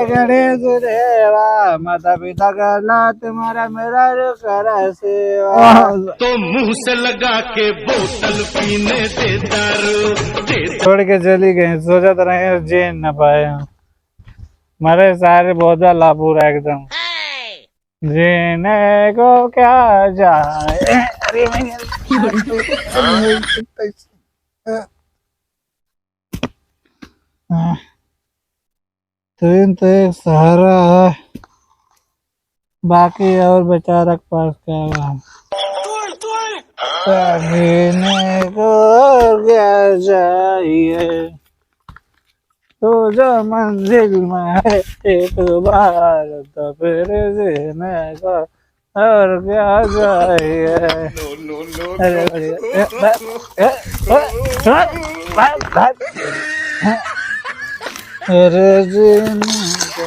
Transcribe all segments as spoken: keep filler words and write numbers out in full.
गणेश देवा, माता पिता करला तुम्हारा मेरा रो करा सेवा। तो मुंह से लगा के बोतल पीने दे दारू, दे छोड़ के चली गई, सोचत रहे जेन न पाए। मरे सारे बोतल लापूरा एकदम। जीने को क्या जाए। अरे मैं ट्रेन तो एक सहारा है, बाकी और बेचारा के पास क्या है? जीने को क्या चाहिए, तो जो मंजिल में है एक बार, तो फिर जीने को और क्या चाहिए? अरे, अरे, ए, बस, ए, ए, बस, बस, बस। अरे, जीने को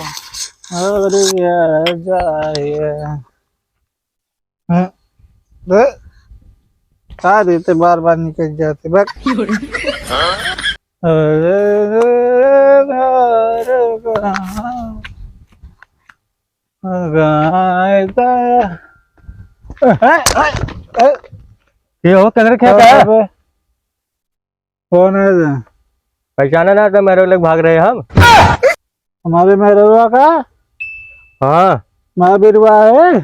और क्या चाहिए? हाँ, बस। का देते, बार बार निकल जाते, बस। अरे, ये हो, किधर खेत है? कौन है ये? पहचाना ना तो मेरे लोग भाग रहे हम। हमारे मेहरवा का? हाँ। महावीरवा है?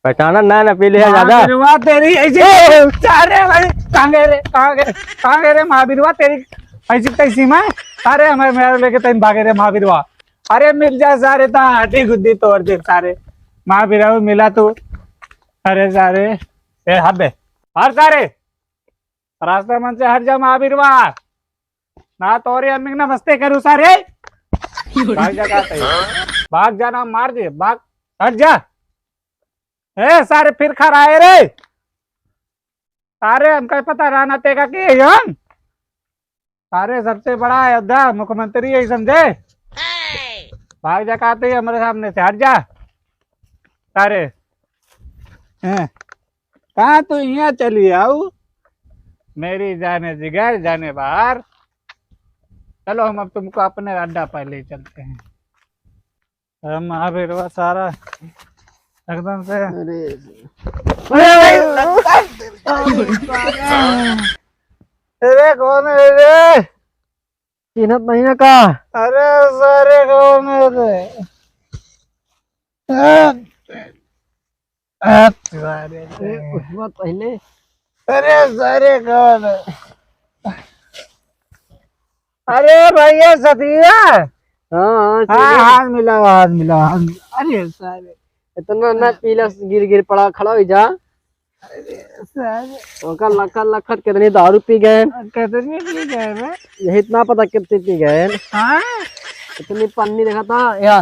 पहचाना ना, ना पी लिया ज्यादा। महावीरवा तेरी ऐसी, सारे भाई, कहाँ गए रे, कहाँ गए, कहाँ गए रे महावीरवा तेरी ऐसी तैसी में? अरे हमारे मेहरवा लेके तैं भागे रे महावीरवा। अरे मिल जा सारे, ता हड्डी गुड्डी तोड़ दे सारे। महावीरवा मिला तू। अरे सारे, ए हबे, हर सारे, रास्ता मन से हट जा महावीरवा, ना तोरे अम्मी के नमस्ते करू सारे। भाग जा, कहते हैं। भाग जा ना, मार दे, भाग, हट जा। ए सारे, फिर खा रहा है रे। सारे, हमका पता रहा ना तेगा के हम। सारे, सबसे बड़ा अयोध्या मुख्यमंत्री यही समझे। भाग जा, कहते हैं, हमारे सामने से हट जा। सारे, हैं, कहाँ तू यहाँ चली आऊ? मेरी जाने जिगर, जाने बाहर। चलो, हम अब तुमको अपने अड्डा पर ले चलते हैं। अरे महावीरवा सारा एकदम से। अरे। अरे भाई, अरे कौन है रे? चिन्हत नहीं ना का? अरे सारे कौन है रे? आ, आ, सारे। अरे, उठवा पहले। अरे सारे कौन है? अरे भैया सतिया। हाँ, हाँ, हाँ, चलिए। हाथ मिलाओ, हाथ मिलाओ, हाथ मिलाओ। अरे सारे। इतना ना पीला गिर गिर पड़ा, खड़ा हो जा। अरे सारे। ओकर लखत लखत कितनी दारू पी गए। कितनी पी गए बे? यही इतना पता कितनी पी गए। हाँ? इतनी पन्नी देखा था, या।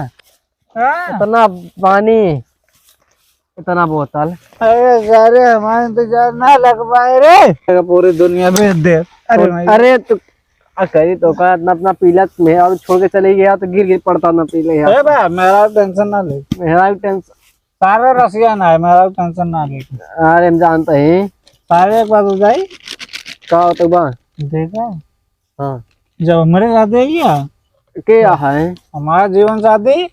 हाँ। इतना पानी, इतना बोतल। अरे सारे, हमारा इंतजार ना लग पाए रे। पूरी दुनिया भेज दे। अरे और भाई। अरे तू, आ, करी तो का, इतना, इतना पीला में और छोड़ के चले गया तो गिर गिर पड़ता ना पीले यार। ए बा, मेरा टेंशन ना ले। मेरा भी टेंशन। सारे रसिया ना है, मेरा भी टेंशन ना ले। अरे हम जानते हैं। सारे एक बात हो जाई। का होता बा? देखा? हाँ। जब हमारे साथ है क्या? के है? हमारा जीवन साथी।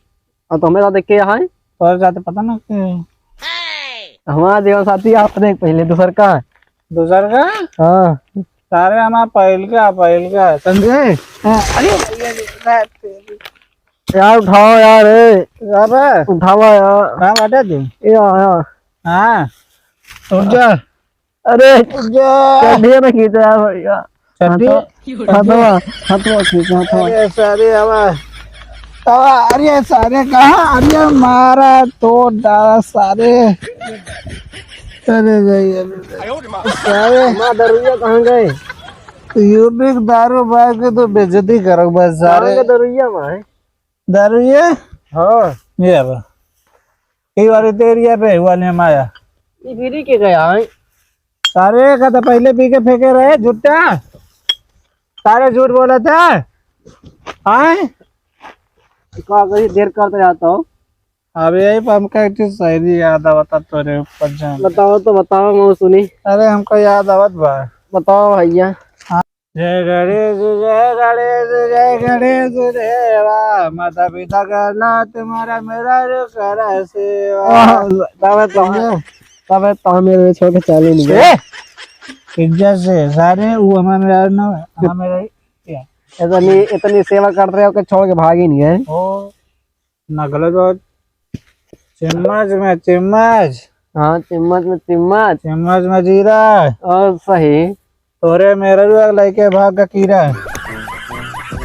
और तो हमारे साथ के है? तोरे साथ पता ना के। हमारा जीवन साथी आप देख पहले दूसर का। दूसर का? हाँ। सारे हमारा पहिल का, पहिल का, समझे? हाँ, अरे, अरे, अरे, यार उठाओ यार, ए। का बा? उठावा यार। कहाँ बाटे तू? ये आ, आ। हाँ। उठ जा। अरे, जा। चड्ढी में खींच रहा है भैया। चड्ढी? हथवा, हथवा, हथवा खींच, हथवा। अरे, सारे आवा। आवा, अरे, सारे कहाँ? अरे, मारा, तोड़ डाला, सारे। अरे, भाई, अरे, भाई। सारे। माँ, दरुइया कहाँ गए? यूपी के दारू बार के तो बेइज्जती करक बस, कहाँ सारे। के दरुइया माँ है? दारू ये? हाँ। ये अब। ये वाले तो एरिया पे हुआ नहीं माया। ये बीड़ी के गया है? सारे का तो पहले पी के फेंके रहे, झूठा। सारे झूठ बोला था। हाँ? का करी, देर करते जाता हूँ। अब यही पर हमका एक चीज शायरी याद आवता तोरे ऊपर जान। बताओ तो बताओ, मैं सुनी। अरे हमको याद आवत बा। बताओ भैया। हाँ। जय गणेश, जय गणेश, जय गणेश देवा, माता पिता करना तुम्हारा मेरा रो करा सेवा। आह, तबे तो हमें, तबे तो हमें छोड़ के चले नहीं गए। ए, इज्जत से सारे, वो हमारा मेरा ना, हमारा मेरा क्या? इतनी, इतनी सेवा करत रहे हो कि छोड़ के भागे नहीं गए। ओ, नगल जो चिम्मच में चिम्मच। हाँ, चिम्मच में चिम्मच। चिम्मच में जीरा। और सही। तोरे मेहररू के लइके भाग का कीरा।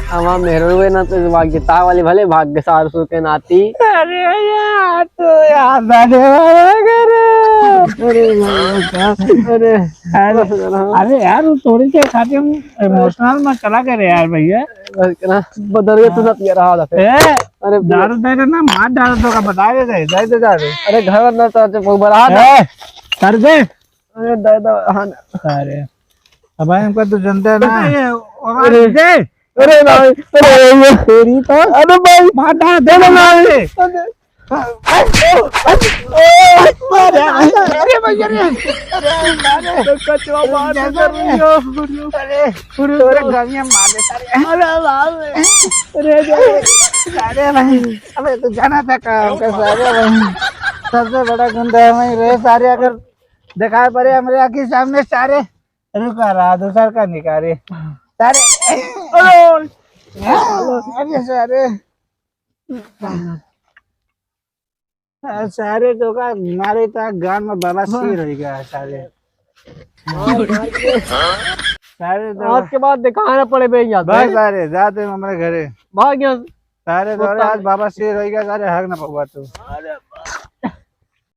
हमार मेहररू ना तो भाग जिता वाली भले भाग के सार सु के नाती। अरे यार, तू यार बने वाला करे। अरे बाबा, का-, अरे। अरे, अरे यार, वो थोड़ी देर खातिर हम emotional में चला गए रे यार भैया। बस ना, बदल गया तू ना पिया रहा था फिर। ए, अरे दारू दे दे ना, मार डाल दो का बता दे दे, दे दे दारू। अरे घर में तो अच्छा बहुत बड़ा हाथ है। ए, कर दे। अरे दादा, हाँ ना। अरे, अब भाई हमको तो जनता है ना। अरे, अरे, अरे, दे। अरे भाई, अरे भाई, तेरी तो। अरे भाई, मार डाल दे, अरे मार भाई। दे। अरे। अरे, अरे भाई, अरे। अरे, तो कचवा मार दे, अरे। अरे, अरे, तोरे गलियां मार दे, सारे। अरे, बाप रे। अरे, अरे, अरे भाई, अबे तो जाना था काम का, सारे भाई। सबसे बड़ा गुंडा है वही रे, सारे अगर दिखाई पड़े हमरे आँखी सामने, सारे रुका रहा, दूसर का निकाले। सारे, अरे, अरे, सारे। आ, सारे तो का मारे ता गान में बाबा शेर हो गया है सारे। सारे तो आज के बाद दिखाना पड़े बे यार। बस सारे जाते हैं हमारे घरे। भाग गया। सारे तो कुत्ता आज बाबा शेर हो गया, सारे हग ना पवा तू। अरे